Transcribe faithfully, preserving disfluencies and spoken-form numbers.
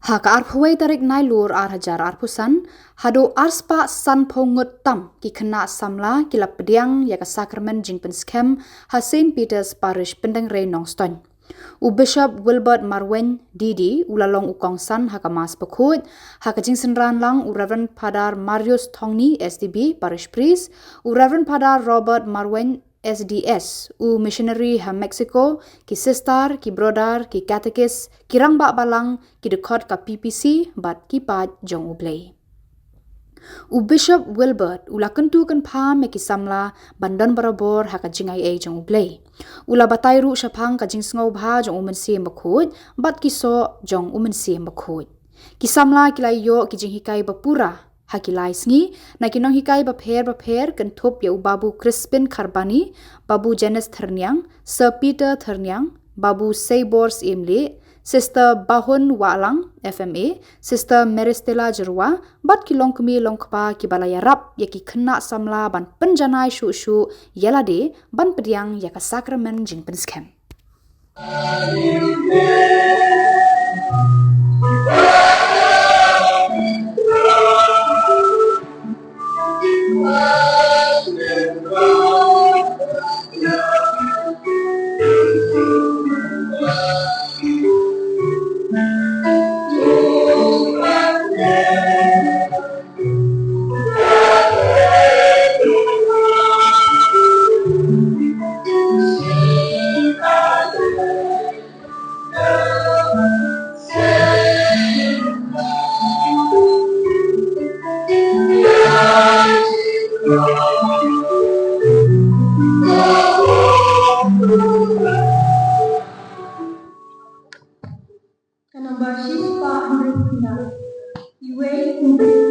Ha ka arphew wei tarik Nailur ar hajar arphew san, haduh arspah sanphew ngut tam ki khynnah samla ki la pdiang ïa ka sakramen jingpynskhem ha Saint Peter's Parish, Pyndengrei, Nongstoiñ. U Bishop Wilbert Marwein, D D, u la long u kongsan ha ka Mass bakhuid, ha ka jingsynran lang u Reverend Father Marius Thongni, S D B, Parish Priest, u Reverend Father Robert Marwein, S D S, u missionary ha Mexico, ki sister, ki brother, ki catechist, ki rangbah balang, ki dkhot ka P P C, bad ki paid jong U Blei. U Bishop Wilbert u la kyntu kynpham ïa ki samla ban don barabor ha ka jingaiei jong U Blei. U la batai ruh shaphang ka jingsngewbha jong U Mynsiem Bakhuid bad ki soh jong U Mynsiem Bakhuid. Ki samla ki la ïoh ki jinghikai bapura ha ki lai sngi na ki nonghikai bapher bapher, kynthup ïa u Babu Crispin Kharbani, Babu Janis Thyrniang, Sir Peter Thyrniang, Babu Seibor Syiemlieh, Sister Bahun Wahlang, F M A, Sister Meristella Jyrwa, bad ki longkmie longkpa kiba la ïarap ïa ki khynnah samla ban pynjanai shuh shuh ïa lade ban pdiang ïa ka sakramen jingpynskhem. Ka nombar shispah hynriew khyndai. Iwei Hynriew.